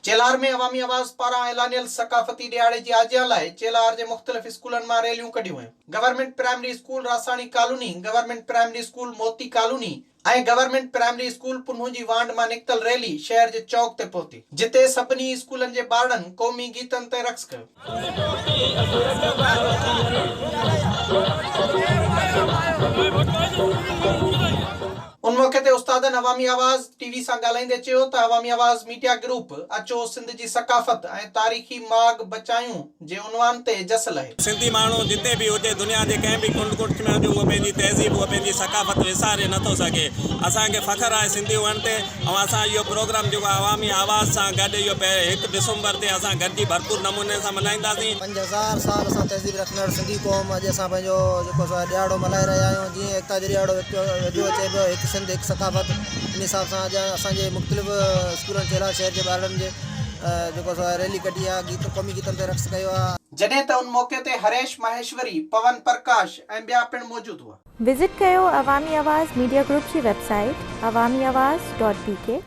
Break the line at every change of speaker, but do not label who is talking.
چيلهار ۾ عوامي آواز پاران اعلانيل ثقافتي ڏهاڙي جي آجيان لاء چيلهار جي مختلف اسڪولن مان ريليون ڪڍيون ويون. Government primary school Rasani colony, government primary school Moti colony ۽ government primary school Punhun جي وانڍ مان نڪتل ريلي شهر جي چوڪ تي پهتي، جتي سڀني اسڪولن جي ٻارڙن قومي گيتن تي رقص ڪيو. ان موقعي تي استادن عوامي آواز ٽي وي سان ڳالهائيندي چيو ته عوامي آواز ميڊيا گروپ اچو سنڌ جي ثقافت ۽ تاريخي ماڳ بچايون جي عنوان تي جس لهي.
سنڌي ماڻهو جتي به هجي دنيا جي ڪنهن به ڪنڊ ڪڙڇ ۾ هجي اهو پنهنجي تهذيب اهو پنهنجي ثقافت وساري نه ٿو سگهي. اسان کي فخر آهي سنڌي هئڻ تي ۽ اسان اهو پروگرام جيڪو آهي عوامي آواز سان گڏ اهو هڪ ڊسمبر تي اسان گڏجي ڀرپور نموني سان ملهائينداسين.
5000 سال اسان تهذيب رکندڙ سنڌي قوم اڄ اسان پنهنجو جيڪو سو آهي ڏهاڙو ملهائي رهيا آهيون جيئن ايڪتا جو ڏهاڙو ويجهو اچي پيو هڪ سنڌ هڪ ثقافت ان حساب سان اڄ اسان جي مختلف اسڪولن چيلهار شهر جي ٻارڙن جي جيڪو سو ريلي ڪڍي آ گيت قومي گيتن تي رقص ڪيو آ.
جڏهن ته ان موقعي تي هريش ماهيشوري، پون پرڪاش ۽ ٻيا پڻ موجود هئا.
وزٽ ڪيو عوامي آواز ميڊيا گروپ جي website Awami Awaz dot B K.